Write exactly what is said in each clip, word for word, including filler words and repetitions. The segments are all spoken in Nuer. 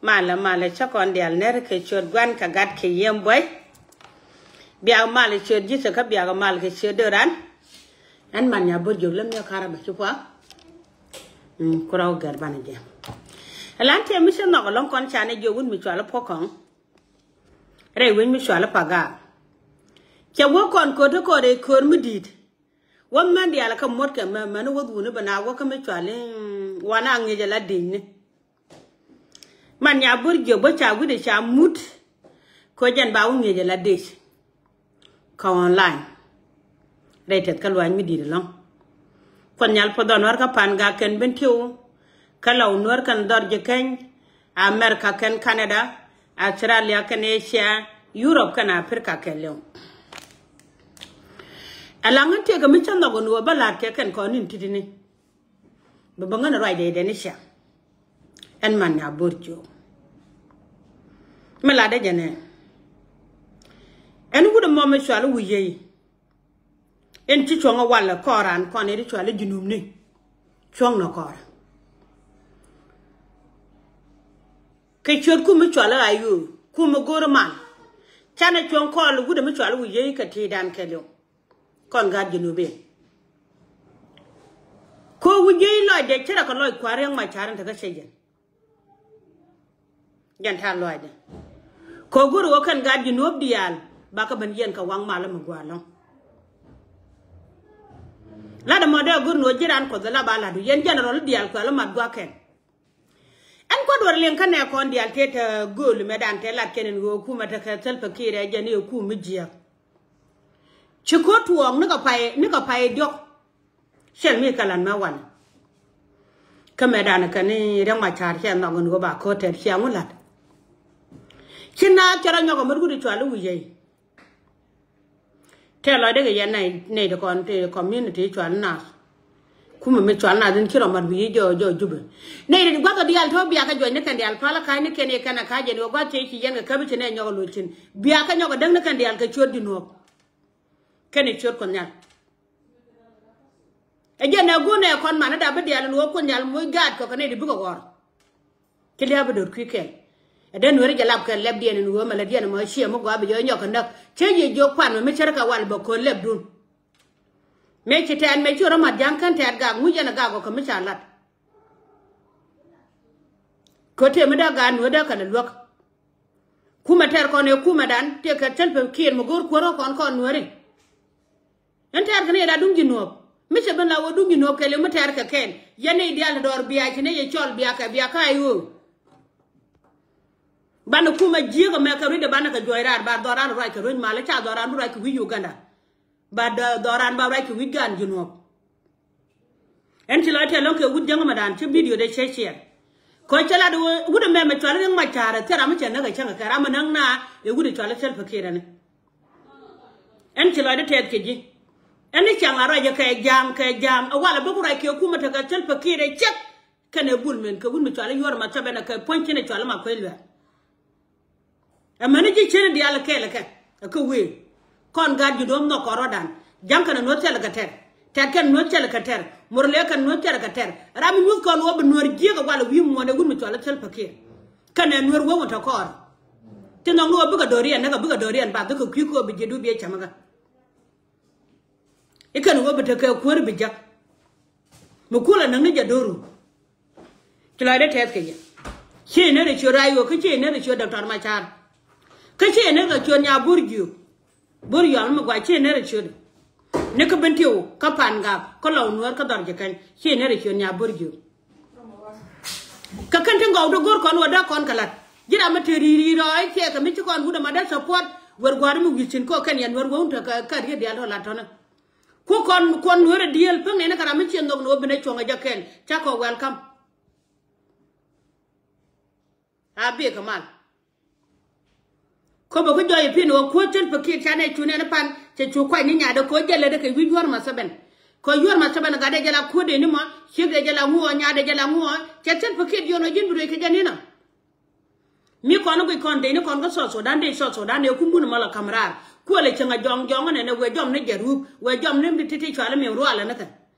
Malɛ, malɛ, cä kɔn diaal nɛr kɛ ciöt Gua̱n kɛ Gat kɛ Yiëë Buɔy. Biak malɛ ciöt Ji̱thɛ kä biak malɛ kɛ ciöt Döran. Ɛn man Nyabuɔr Jiök lä miɛ karɛ bɛ ci pua̱a̱. Mm, ku rɔw gɛr banɛ jɛ. Ɛlan tëë mi cä nhɔk ɛlɔ̱ŋ kɔn canɛ jiök wut mi cual i̱ Puɔ̱k Kɔŋ. Rɛy wec mi cual i̱ Pagaak. Cɛ wä kɔn köt i̱ kɔn rɛy köör mi di̱i̱t. Wä män diaal kä muɔ̱t kɛ mɛ mɛn wä dhuni bɛ na wä kä mi cual i̱, mm, wanɛ a ŋi̱i̱c ala di̱i̱cni. Man Nyabuɔr Jiök bä ca wi̱cdɛ ca mut. Kɛ jɛn ba wä ŋi̱eec ala dec. Kä online. Rɛy tɛth kä lua̱a̱ny mi di̱i̱t ɛlɔ̱ŋ. Kuoth Nhial puɔth ɔ Nuäär kä Pangak kɛn Bentiu. Kä Lɔw Nuäär kɛn Dhɔr Ji̱ Keny. America kɛn Canada. Australia kɛn Asia. Europe kɛn Africa kɛɛliw. Ɛlaŋ in tëëkɛ mi cä nhɔk in ɣöö bä la̱t kɛ kɛn kɔn in ti̱ti̱ni. Bɛ bä ŋän ruacdɛ dɛn i̱ cia. Ɛn man Nyabuɔr Jiök. Mi latdä jɛ nɛ. Ɛn wut ɛmɔ mi cual i̱ Wi̱i̱ Yey. Ɛn ci cuɔ̱ŋ ɛ walɛ kɔɔran kɔn ɛ ri cual i̱ Junubni. Cuɔ̱ŋ nɔ kɔɔr. Kɛ ciöt kum mi cual i̱ Ayuu. Kum mi go̱o̱r i̱ man. Canɛ cuɔ̱ŋ kɔɔl wut ɛmɔ mi cual i̱ Wi̱i̱ Yey kɛ ti̱i̱dan kɛɛliw. Kɔn gaat Junubin. Ko wi̱c ji̱ lɔcdɛ ci rɛ kɛ lɔc kua̱r Riɛk Macar in te kä cɛ jɛn. Jɛn ta̱a̱ lɔcdɛ. Ko go̱r ɣöö kɛn gaat Junub diaal ba kä ben yɛn kɛ waŋ mal mi gua̱a̱ lɔ̱ŋ. Lat ɛmɔ dee go̱r ni ɣöö ji̱ raan Kuɔth la ba lat ɣöö yɛn general diaal kuɛ la mat gua̱a̱ kɛn. Ɛn kuäär duɔ̱ɔ̱r liŋ kä nɛ kɔn diaal tëë te gööl mɛ dan tëë lat kɛn in ɣöö kumɛ tekɛ Salva Kiir ɛ jɛn i̱ ɛ kum mi jiääk. Ci ko̱r tuɔɔk ni kɛ pay, ni kɛ pay diɔ̱k. Cɛl mi kɛ lat mɛ wal. Kä mɛ dan kɛ ni Riɛk Macar cɛ nhɔk in ɣöö ba ko̱r tɛt ciaŋ wä lat. Ci naath cɛ rɔ nyɔk ɛ mät wut i̱ cual i̱ Wi̱i̱ Yey. Tɛl lɔcdɛ kɛ yɛn nɛy, nɛy ti kɔn ti community cual nath. Kumɛ mi cual nath in ci rɔ mat wi̱i̱ jɔ, jɔ Jubɛ. Nɛy ti gua̱th ɔ diaal tɔ̱ biakä juɔc ni kɛn diaal pal ka̱a̱c ni kɛn yɛ kɛn a ka̱a̱c jɛn ɣöö gua̱th tëë ci yɛn kɛ käp i̱ ci nɛy nyɔk ɛ lo̱c thi̱n. Biakä nyɔk ɛ däk ni kɛn diaal kɛ ciöt Junub. Kɛn i̱ ciöt Kuɔth Nhial. Ɛ jɛn ɛ gun ɛ kɔn man ɛ dap bi diaal in ɣöö Kuoth Nhial moc gaat kɔ kɛ nɛy ti bikɛ ɣɔr. Ci lia̱a̱ bi do̱r kui̱ kɛl. Ɛ dee Nueeri jɛ lap kɛ lɛpdiɛn in ɣöö mɛ lätdiɛn ɛmɔ ciɛ mi gɔaa bi jɛ nyɔk kɛ näk. Cä jiɛ jiök kuan mɛ mi cär kɛ wal bɛ ko̱l lɛp dun. Mëë ci tɛɛt mëë ci rɔ mat ja̱ŋ kän tɛɛt gak ŋuc yɛn ɛ gak ɔ kɛ mi ca lat. Kɛ tëë mi dee gaat Nueeri dee kɛn ɛ luäk. Kumɛ tɛr kɔn ɛ kumɛ dan tëë kɛ Salva Kiir mi go̱o̱r kuäärä kɔn kɔn Nueeri. Ɛn tɛɛr kɛ ni yɛ da duŋ Jinub. Mi cɛ ben la wä duŋ Jinub kɛɛliw mi tɛɛr kɛ kɛn. Yɛn ni diaal dɔɔr bia ci ni yɛ cɔl bia kɛ bia ka i̱ ɣöö. Banɛ kumɛ jiäk ɛmɛ kɛ ruacdɛ banɛ kɛ juɔc raar ba dhɔran ruac kɛ ruec mal ca dhɔran bi ruac kɛ wi̱c Uganda. Ba dhɔran ba ruac kɛ wi̱c gan Jinub. Ɛn ci lɔc tɛl lɔ̱ŋ kɛ wut jäŋ ɛmɛ dan ci video dee cɛ ciɛɛr. Kɔ cɛ lat wut ɛmɛ mɛ cual Riɛk Macar ɛ thil ram mi cɛ näk ɛ cäŋ ɛ kɛ ram mi näk na ɛ wut ɛ cual Salva Kiir ɛni. Ɛn ci lɔcdä tɛth kɛ ji̱. Ɛn ni caŋ a ruac kɛ ja̱a̱ŋ kɛ ja̱a̱ŋ ɛ wal ɛ bä ku ruac kɛ kumɛ tekɛ Salva Kiir ɛ cɛk. Kɛnɛ bul men kɛ wut mi cual i̱ Yuɔr Mathɛbɛn ɛ kɛ puɔ̱ny cin ɛ cual i̱ Makuei Luɛk. Ɛmɛni ji̱ cin diaal kɛɛl kɛ ɛ kä wëë. Kɔn gaat ji̱ do̱m nhɔk kɔn rɔ̱dan. Ja̱ŋ kɛn nuɔ̱th cɛl kɛ tɛr. Tɛt kɛn nuɔ̱th cɛl kɛ tɛr. Murle kɛn nuɔ̱th cɛl kɛ tɛr. Ram mi nyuth kɔn wä bi nuɔ̱r jiäk ɛ wal wi̱i̱ muɔ̱ɔ̱n ɛ wut mi cual ɛ Salva Kiir. Kɛn ɛ nuɔ̱r wä wä tɔ kɔɔr. Ti nhɔk ni wä bikɛ do̱riɛn näk ɛ bikɛ do̱riɛn bath bikɛ kui̱ kɛ wä bi jiɛ dup biɛ cämäkä. Ikɛn ɣöö bi tekɛ kuäär bi jäk. Mi kulɛ näk ni jɛ do̱ru. Ci lɔcdä tɛth kɛ yɛ. Ci nɛr ɛ ciöt Ayuu kä ci nɛr ɛ ciöt Doctor Macar. Kä ci nɛr ɛ ciöt Nyabuɔr Jiök. Buɔr Yɔl mi gua ci nɛr ɛ ciöt. Ni kä Bentiu kä Pangak kä Lɔw Nuäär kä Dhɔr Ji̱ Keny ci nɛr ɛ ciöt Nyabuɔr Jiök. Kɛ kɛn ti gɔw ti go̱r kɔn wä dee kɔn kɛ la̱t. Ji̱ ram mi te ri̱i̱ri̱i̱ rɔɔc kiɛ kɛ mi ci kɔn wut ɛmɔ dee support. Wer gua̱a̱r mi wi̱i̱ cin kɔ kɛn yɛn wer wä wun te kɛ riet diaal tɔ la̱t tɔ̱nä. Ku kɔn kuɔn nueerä dieel päŋ nɛn kɛ ram mi ciɛ nhɔk ni wä bi nɛ cuɔ̱ŋ ɛ jɛ kɛn ca kɔ welcome. A biɛ kɛ mal. Kä bɛ ku jɔɔc i̱ pi̱n ɣöö kuäär Salva Kiir ca nɛ cu nɛn pan cɛ cu kuac ni nyaadɛ kɛ ɣöö jɛ lätdɛ kɛ wi̱c Yuɔr Mathɛbɛn. Kɛ ɣöö Yuɔr Mathɛbɛn gatdɛ jɛ la kuäär dee ni mɔ ciekdɛ jɛ la ŋuɔɔ nyaadɛ jɛ la ŋuɔɔ. Cɛ Salva Kiir jiɔn ɣöö ji̱n bi ruëc kɛ jɛ ni̱n ɔ. Mi kɔn guic kɔn dee ni kɔn kä South Sudan dee South Sudan dee kumbun mɔ la ka̱m raar. Kuël ɛ cieŋ a jɔŋ jɔŋ nɛn ɛ wëë jɔm ni jɛ ruup wëë jɔm ni ti ti cual mi rual ɛ ni kɛ.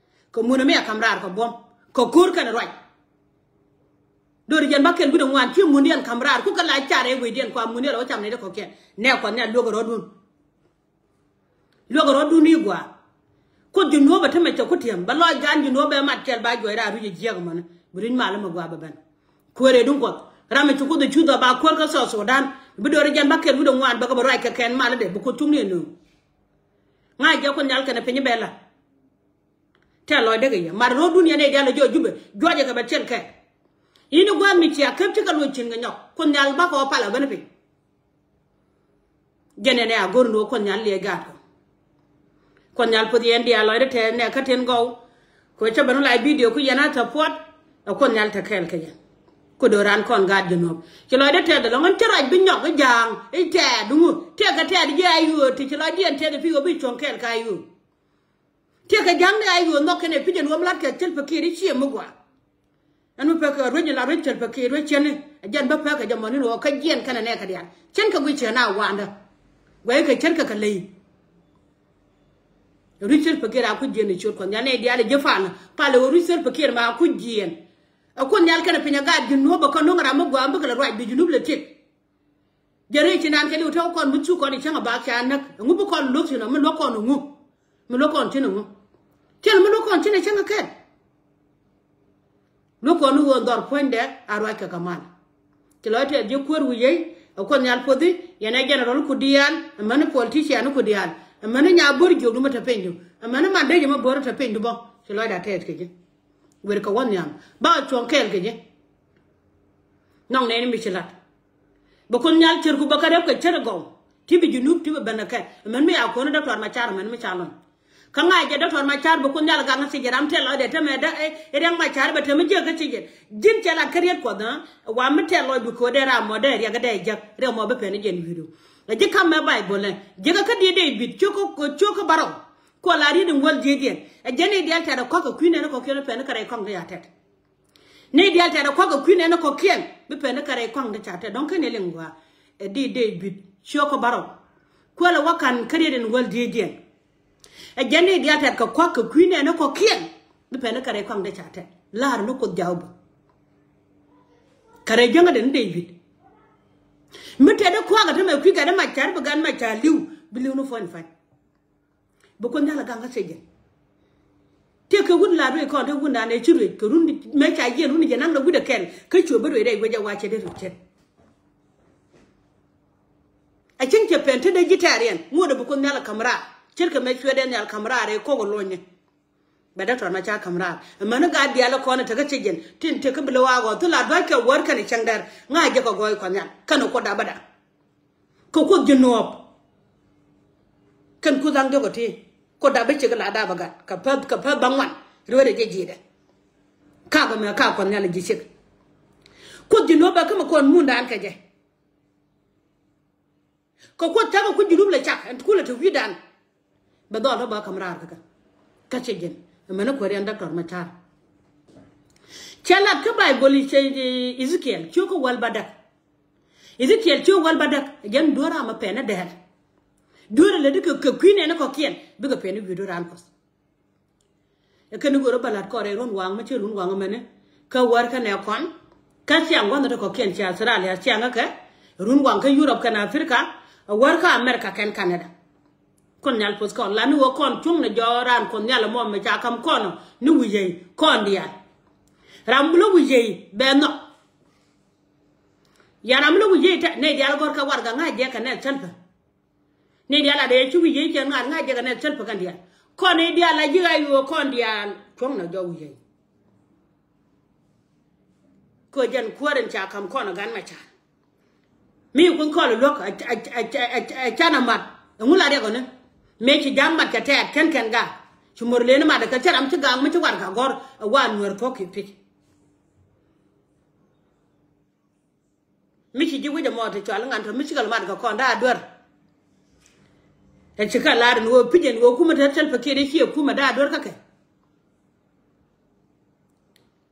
Kɛ mun ɛ mi a ka̱m raar kɛ buɔ̱m kɛ ko̱r kɛn ruac. Do̱r jɛn ba kɛl wi̱dɛ ŋuan ci mundiɛn ka̱m raar ku kɛ la car ɛ wecdiɛn kua mundiɛn lɛ wä cam nɛy ti kɔ̱kiɛn. Nɛ kuɔth nhial luäk rɔ̱dun. Luäk rɔ̱dun i̱ gua. Kuoth Junub ɛ tämɛ cɛ ku tiɛm bɛ lɔc gan Junub ɛ mat kɛl ba juɔc raar ruc ɛ jiɛk mɔni bi ruc mal ɛmɛ gua bɛ ben. Kueer ɛ duŋ kuɔth ram ɛ ci kuoth ɛ cuth ɔ ba kuäär kä South Sudan. Bi do̱r jɛn ba kɛl wi̱dɛ ŋuan bɛ kɛ bɛ ruac kɛ kɛn mal ɛ dee bi kuoth cuŋni ɛ nööŋ. Ŋa̱c jɛ kuoth nhial kɛnɛ piny bɛ la. Tɛl lɔcdɛ kɛ yɛ mat ro̱o̱dun yɛn ɛ dial ɛ jɔɔc Jubɛ juɔcɛ kɛ bɛ tiɛl kɛ. Yini gua̱a̱th mi cia käp cikɛ luɔc cin kɛ nyɔk kuoth nhial bakɔ pal ɛ ben piny. Jɛn ɛn ɛ a go̱r ni wä kuoth nhial liɛc gaatkɔ. Kuoth nhial puɔth yɛn dial lɔcdɛ tɛth nɛ kä tin gɔw. Kɛ cä ben wä la bidio ku yɛn a thapuɔt. Ɛ kuoth nhial te kɛɛl kɛ yɛn. Ku do̱ran kɔn gaat Junub ci lɔcdɛ tɛth ɛlɔŋ ɛn cä ruac bi nyɔk i̱ ja̱a̱ŋ i̱ tɛɛt duŋu. Tɛɛk kɛ tɛɛt ji̱ a yuöör ti ci lɔcdiɛn tɛth i̱ pi̱i̱ wä bi cuɔ̱ŋ kɛɛl ka yuöör. Tiɛkɛ ja̱ŋ ni a yuɔth nhɔk kɛn ɛ pi̱c ɛn ɣöö mi la̱t kɛ Salva Kiir i̱ ciɛ mi gua. Ɛn mi pekɛ ruec ni la ruec Salva Kiir ruec ciɛn ni ɛ jɛn bä pekɛ jɛ mɔni ni ɣɔɔ kä jiɛn kɛnɛ nɛɛkɛ diaal cɛn kɛ guic ciɛn a wa̱a̱ndä. Guɛy kɛ cɛn kɛ kɛ ley. Ruec Salva Kiir a kuc jiɛn ni ciöt kuɔth nhial ni diaal ɛ ji̱ palä palä ɣöö ruec Salva Kiir ma a kuc jiɛn. Ɛ kuoth nhial kɛnɛ piny ɛ gaat Junub ɛ kä no̱ŋ ram mi gua mi bikɛ lɛ ruac bi Junub lɛ tiek. Jɛ rɛy ci naan kɛ liw te kɔn mi thuk kɔn i̱ cäŋ a bak ca näk ɛŋu bi kɔn lo̱k ci nɔ mi luäk kɔn ɛŋu. Mi luäk kɔn ci nɔ ŋu. Cɛn mi luäk kɔn ci nɔ cäŋ a kɛn. Luäk kɔn ni ɣöö dhɔr puɔ̱nydɛ a ruac kɛ kɛ mal. Ci lɔc tɛth ji̱ kuäär wi̱i̱ yey ɛ kuoth nhial puɔthi yɛn ɛ general ku diaal. Ɛmäni politician ku diaal ɛmäni nya bo̱r jiök du mi te pinydu. Ɛmäni man dee jɛ mi bo̱r te pinydu bä. Ci lɔcda tɛth kɛ ji̱. Wer kɛ wä nhiam ba cuɔ̱ŋ kɛɛl kɛ ji̱. Nɔŋ nɛɛni mi ci lat. Bɛ kuoth nhial cär ku bɛ kä rɛp kɛ cär gɔw. Ti bi Junub ti bi ben kɛ mɛn mi a kuɔni dɔktɔr Macar mɛn mi ca lɔny. Kä ŋa̱c jɛ dɔktɔr Macar bɛ kuoth nhial gaŋ kä ci jɛ ram tɛl lɔcdɛ te mɛ dä ɛ riɛŋ Macar bɛ te mi jiäk kä ci jɛ. Ji̱n cɛ lat kä riet kuɔth ɛ wa mi tɛl lɔc bi ko̱dɛ ram mɔ dɛ riɛk dɛ jek riɛk mɔ bi pɛn jɛn wi̱i̱du. Ɛ ji̱ kam mɛ Baibol ɛ jiäkä kä diet dee bit cio̱k kä cio̱k kä barɔw. Kuɔ la riet in wäl jiëcdiɛn ɛ jɛn i̱ diaal tɛt ɛ kɔk kɛ kui̱ nɛn ɛ kɔkiɛn pɛn kä rɛy kɔŋ dee a tɛt. Ni diaal tɛt ɛ kuak kɛ kui̱ nɛn ɛ kɔkiɛn bi pɛn ni kɛ rɛy kɔaŋ ti ca tɛt dɔ̱ŋ kɛn ilin gua. Ɛ di dee bit ciök kä barɔw. Kuɛl ɛ wä ka̱n kä riet in wäl diëëdiɛn. Ɛ jɛn ni diaal tɛt kɛ kuak kɛ kui̱ nɛn ɛ kɔkiɛn bi pɛn ni kɛ rɛy kɔaŋ ti ca tɛt la̱r ni kuoth jaw bä. Kɛ rɛy jiäŋä den ni dee bit. Mi tɛt ɛ kuak ɛ te mɛ kui̱ gat ɛ mac ca̱r bi gat mac ca̱r li̱w bi li̱w ni puɔ̱ny pa̱ny. Bi kuoth nhial a gaŋ kä thiec jɛn. Tiek kɛ wut la ruëëc kɔn te wundan ɛ ci ruëëc kɛ run mëë ca yiɛn run jɛ naŋ dɛ wut ɛ kɛl kä cuɛ bi ruëëc rɛy wec ɛ wa cɛ dee ruëëc cɛn. A cieŋ cɛ pɛn te dee ji̱ tɛɛr yɛn ŋuɔ̱t ɛ bi kuoth nhial a ka̱m raar ce̱tkɛ mëë cuɛ dee nhial ka̱m raar ɛ kok ɛ lony ni. Bɛ dee tɔn ma ca ka̱m raar ɛ mäni gaat diaal ɛ kɔn ɛ tekä thiec jɛn tin tiek kä bi lo̱k a ɣɔɔ thil a dua̱ckɛ wäär kɛn ɛ cäŋ dɛr ŋa̱c jɛ kɛ gɔɔy kuɔth nhial kɛn ɛ kuoth dapä da. Kɛ kuoth ji̱ nuɔɔp. Kɛn kuoth dhaŋ diɔ̱k ɛ ti kuoth dap bi cik la dap ɛ gat kɛ päth kɛ päth ba ŋuan. Rueet ɛ jɛ ji̱i̱dɛ. Kakɛ mɛ kak kuɔth nhial ɛ ji̱ cik. Kuoth ji̱ nuɔɔp bɛ kä mɛ kɔn mundan kɛ jɛ. Kɛ kuoth cakɛ kuoth ji̱ nuɔɔp lɛ cak ɛn ti kulɛ te wi̱i̱dan. Bɛ dhɔl tɔ ba ka̱m raar kä kɛ kä cɛ ji̱n. Ɛmɛn ɛ kuäär yɛn dɔktɔr ma car. Cɛ lat kä Baibol i̱ cɛ Ezekiel ciök kä wäl ba däk. Ezekiel ciök wäl ba däk jɛn duɔ̱ɔ̱r ram ɛ pɛn ɛ dɛɛl. Duɔ̱ɔ̱r ɛ lät kɛ kɛ kui̱ nɛn ɛ kɔ̱kiɛn bikɛ pɛn ɛ wi̱i̱du raan kuɔth. Ɛ kɛn i̱ go̱r ɛ bä la̱t kɔrɛ run waŋ mi ci run waŋ mɛni kä wäär kɛn ɛ kɔn. Kä ciaŋ gua̱nh ɛ ti kɔ̱kiɛn ci Australia ciaŋ ɛ kɛ run waŋ kä Europe kɛn Africa. Ɛ wäär kä America kɛn Canada. Kuoth nhial puɔth kɔn la ni wä kɔn cuŋ ni jɔɔk raan kuoth nhial ɛmɔ mi ca ka̱m kɔn ɔ ni wi̱i̱ yey kɔn diaal. Ram bi lo̱k wi̱i̱ yey bɛ nhɔk. Ya ram bi lo̱k wi̱i̱ yey tɛ nɛy diaal gɔ̱r kɛ warɛgak ŋa̱c jɛ kɛ nɛy thil pɛ. Nɛy diaal a dee ci wi̱i̱ yey cɛ ŋa̱c ŋa̱c jɛ kɛ nɛy thil pɛ kɛn diaal. Kɔn nɛy diaal a ji̱ a yuɔɔk kɔn diaal cuɔ̱ŋ ni jɔɔk wi̱i̱ yey. Kɛ jɛn kuäär in ca ka̱m kɔn ɛ gan ma ca. Mi kuoth kɔn luäk a canɛ mat ɛŋu la riɛk ɔni. Mëë ci ja̱a̱ŋ mat cɛ tɛɛt kɛn kɛn gaak ci mo̱r leni mat kɛ cä ram ci gaak mi ci warɛgak gɔ̱r ɛ wa nuäär thuɔ̱k kiɛ pi̱c. Mi ci ji̱ wi̱c ɛmɔ ti cɔal ŋan tɔ mi ci kɛ lɛ mat kɛ kɔn da̱a̱ duer. Ɛ ci kɛ lar ɛn ɣöö pi̱c ɛn ɣöö kumɛ te thil pɛ kiɛ dee ci ɛ kumɛ da̱a̱ duer kä kɛ.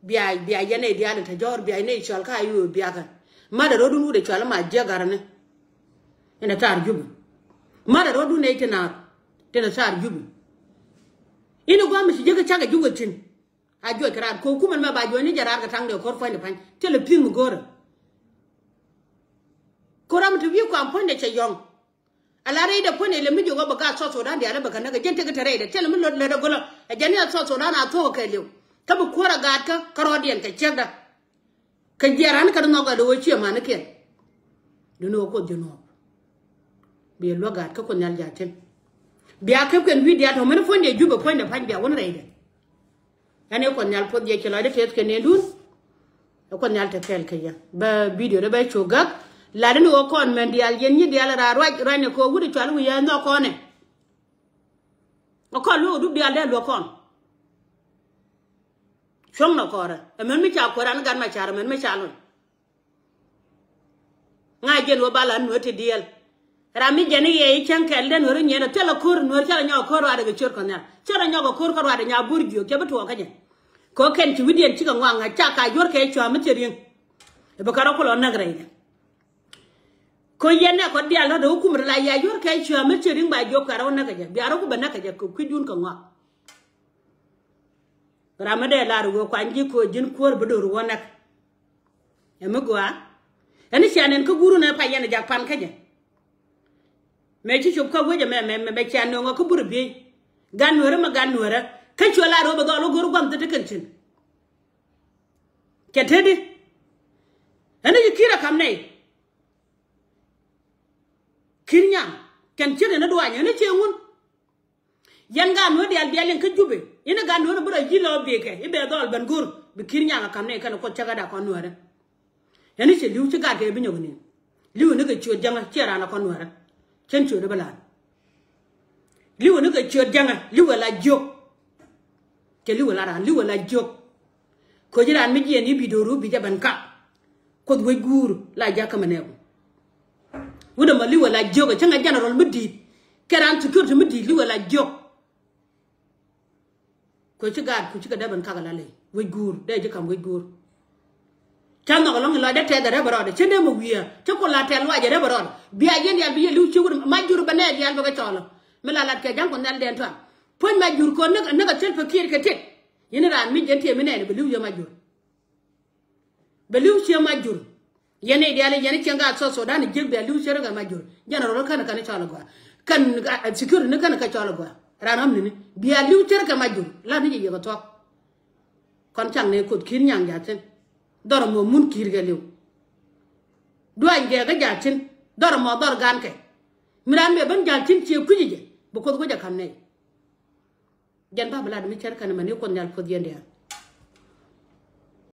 Bia bia yɛn nɛy diaal in te jɔ̱ɔ̱r bia nɛy cɔal ka a yuö biakɛ. Mat ɛ ro̱dun wut ɛ cɔal ma jiäk garni. Inɛ thar jupi. Mat ɛ ro̱dun nɛy ti naath. Tin ɛ thar jupi. Inɛ gua̱a̱m mi ci jiäk cakɛ jup kɛ thi̱n. A juɔc kɛ raar kɛ kumɛ mɛ ba juɔc ni jɛ raar kɛ taŋ dee ko̱r puɔ̱nydɛ pa̱ny. Thilɛ pi̱i̱ŋ mi go̱o̱rä. Ko̱r ram ti wi̱i̱ kɔam puɔ̱nydɛ cɛ yɔ̱ŋ. Ala rɛydɛ puɔ̱nydɛ lɛ mi jiök ɣä bɛ gaat South Sudan diaal bɛ kɛ näk ɛ jɛn tekɛ te rɛydɛ. Thilɛ mi lot lät ɛ go̱lä. Ɛ jɛn ni a South Sudan a thuɔ̱k ɛ kɛɛliw. Kä bi kuäär a gaatkä kä rɔɔdiɛn kɛ ciekdä. Kɛ jiɛɛr an kä di nhɔk ɛ di ɣöö ciɛ manikiɛn. Duni ɣä Kuoth ji̱ nuɔɔk. Bi luäk gaat kä Kuoth Nhial ja̱ thi̱n. Bia kep kɛn wi̱i̱ diaal tɔ̱ mɛn puɔ̱nydɛ Jubɛ puɔ̱nydɛ pa̱ny bia wän rɛydɛ. Ɛn i̱ Kuɔth Nhial puɔth yɛ ci lɔcdä tɛth kɛ nendun. I̱ Kuɔth Nhial te kɛɛl kɛ yɛ bä bidio dee bä cu gäk. Latdä ni ɣöö kɔn mɛn diaal yɛn nyi diaal raar ruac ruac ni kɛ ɣöö wut i̱ cual wi̱i̱ yɛ nhɔk kɔnɛ. Ɛ kɔn luɔk dup diaal dee luɔk kɔn. Cuɔ̱ŋ nɔ kɔrɛ ɛ mɛn mi ca kuɛran gat ma car ɛ mɛn mi ca luny. Ŋa̱c jɛn wä bal an nuɔ̱t ti diɛl. Ram mi jɛn i̱ yɛ i̱ cäŋ kɛl den nuɔ̱t i̱ nyiɛn ɔ thilɛ ko̱r nuɔ̱t cä rɔ nyɔk ko̱r ruaadɛ kɛ ciöt kɔn nhial cä rɔ nyɔk kɛ ko̱r kä ruaadɛ nya bur jiök cɛ bi tuɔɔk kä jɛ. Kɛ ɣöö kɛn ci wi̱diɛn cikɛ ŋɔak ŋa̱c ca ka yuɔ̱r kɛ cua̱a̱m mi cɛ ri̱eŋ. Ɛ bi kä rɔ kulɔ näk rɛy jɛ. Kɛ ɣöö yɛn nɛ kɔ diaal rɔ̱t ɛ wä kum rɛ la ya yuɔ̱r kɛ cua̱a̱m mi cɛ ri̱eŋ ba jiök ka rɔ wä näk kɛ jɛ bia rɔ ku bɛ näk kɛ jɛ kɛ kui̱dun kɛ ŋɔak. Ram mi dee lar wee kuany ji̱ ko̱ ji̱n kuäär bi do̱r wä näk. Ɛ mi gɔaa. Ɛn i̱ cian ɛn kä guurun ɛ pay yɛn ɛ jak pan kä jɛ. Mëë ci cop kä wec ɛmɛ mɛ mɛ mɛ cian nööŋä kä burɛ biey. Gan nueerä mɛ gan nueerä kä cuɛ lar wee bɛ dhɔl wä go̱r gua̱m thit ti kɛn cin. Cɛ tetdi. Ɛn i̱ ci ki̱i̱r ɛ ka̱m nɛy. Ki̱i̱r nyaŋ kɛn ciet ɛn i̱ duany ɛn i̱ ciɛ ŋun. Yɛn gaat nuäär diaal biɛl in kä Jubɛ in i̱ gaat nuäär in bi rɔ yi̱ lɔ biekɛ i̱ bɛ dhɔl ben go̱r bi ki̱i̱r nyaŋ a ka̱m nɛy kɛn kuoth cäkäda kɔn nuäärä. Yɛn i̱ cɛ li̱w ci gaat kɛ bi nyɔk ni li̱w in i̱ kɛ ciöt jäŋä ciɛ raan a kɔn nuäärä. Cɛn ciöt i̱ bi la̱a̱n li̱w in i̱ kɛ ciöt jäŋä li̱w ɛ la jiök. Cɛ li̱w ɛ la raan li̱w ɛ la jiök. Ko̱ ji̱ raan mi jiɛn i̱ bi do̱ru bi jɛ ben kak. Kuoth wec guur la jakä mɛ nɛɛku. Wut ɛmɔ li̱wɛ la jiök ɛ cäŋɛ general mi di̱i̱t. Kɛ raan security mi di̱i̱t li̱wɛ la jiök. Kuɛ ci gaat ku cikɛ dee ben kak ɛ la lɛy wec guur dee ji̱ ka̱m wec guur. Ca nhɔk ɛlɔ̱ŋ in lɔcdä tɛth ɛ rɛp ɛ rɔɔdɛ cä dee mɛ wi̱i̱ ɛ cä ku la tɛth luac ɛ rɛp ɛ rɔɔdɛ. Bia yɛn diaal bi yɛ li̱w ci wut ma jur bɛ nɛɛk diaal bɛ kɛ cɔɔlä. Mi la lat kɛ ja̱ŋ ku nhial dɛn tuaŋ puɔ̱ny ma jur ko̱n näk näk ɛ thil pekir kɛ tit. Yɛn raan mi jɛn tiee mi nɛɛni bɛ li̱w yɛ ma jur. Bɛ li̱w cië ma jur. Yɛn i̱ diaal i̱ yɛn i̱ cieŋ ka South Sudan i̱ jiäk bia li̱w cië rɛ kɛ ma jur. General kän kän i̱ cɔl i̱ gɔaa kän security ni kän kɛ cɔl i̱ gɔaa. Raan ɣäm ni̱ni bia li̱w cië rɛ kɛ ma jur la ni jɛ yiëk ɛ thuɔ̱k. Kɔn cak ni kuoth ki̱i̱r nyaŋ ja̱thin. Dhɔr ɛmɔ mun ki̱i̱r kɛ li̱w. Duany gɛɛk kä ja̱thin dhɔr ɛmɔ dhɔr gankɛ. Mi raan mëë ben ja̱thin cië kui̱c jɛ bi kuoth wec ɛ ka̱m nɛy. Jɛn ba bi lat mi cär kɛn mɛn i̱ kuoth nhial puɔth yɛn diaal.